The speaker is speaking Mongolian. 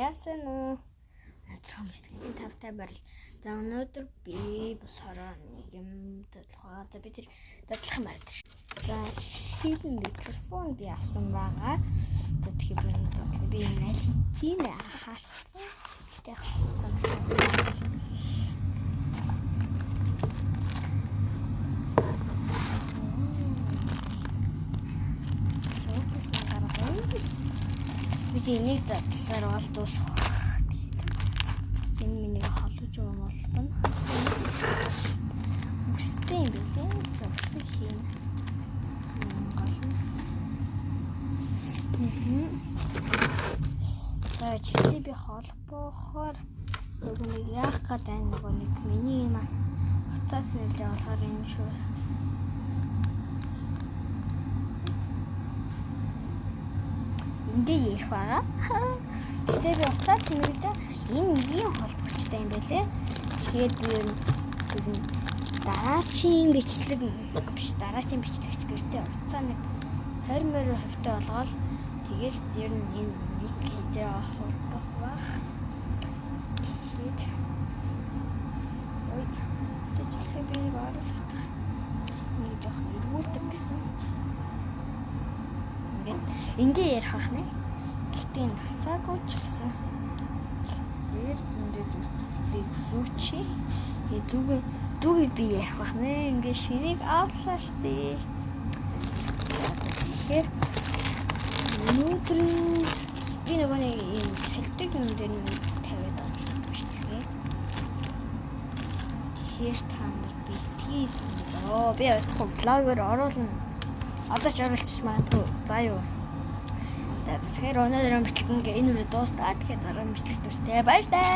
Яасан уу? Өнөөдөр бичлэгийн тавтай барил. За, өнөөдөр би болохоор нэг юм задлах. За, би тэр задлах юм байна. За, шийдэн микрофон би авсан байгаа. За, тэгэхээр би задлах. Би энэ аль тийм хаарсан. Гэтэ яг би энийг задласаар бол дуусах. Энэ миний холбож байгаа юм болно. Үстэй юм билээ. За, үсэг хийн. Гол нь. За, чиглээ би холбоохоор нөгөө нэг яах гээд байна, нөгөө нэг миний юм хуцаац нэлээ болохоор энэ шүү. Ингээ ярих байгаа. Гэтэ би уцаас нэрдэ энэ ийм холбогчтой юм байлээ. Тэгэхээр би ер нь дараачийн бичлэг биш, дараачийн бичлэгч гэртээ уцаа нэг 20 морь хувьтай болгоол тэгэл ер нь энэ мик хэдээ холбох бах. Тэгэхээр ой, тэгэхээр би нэг оруулах нэг жоохон эргүүлдэг гэсэн. Ингээд ингээ ярих бах нэ. Гэтэ энэ хасаагүй ч гэсэн дээр ингээд зүгчи. Зүг зүг би ярих бах нэ. Ингээ шинийг авлаа штэ. Тэгэхээр өнөөдөр би нөгөө нэг ийм солидог юм дээр нэг тавиад байгаа шүү дээ. Тэгэхээр та нар битгий санаа. Би удахгүй vlog-оор оруулна. Одоо ч оруулчих магадгүй. За юу. Тэгэхээр өнөөдөр бичлэг ингээ энэ үрээ дуустаа. Тэгэхээр дараа бичлэг дүртэй. Баярлалаа.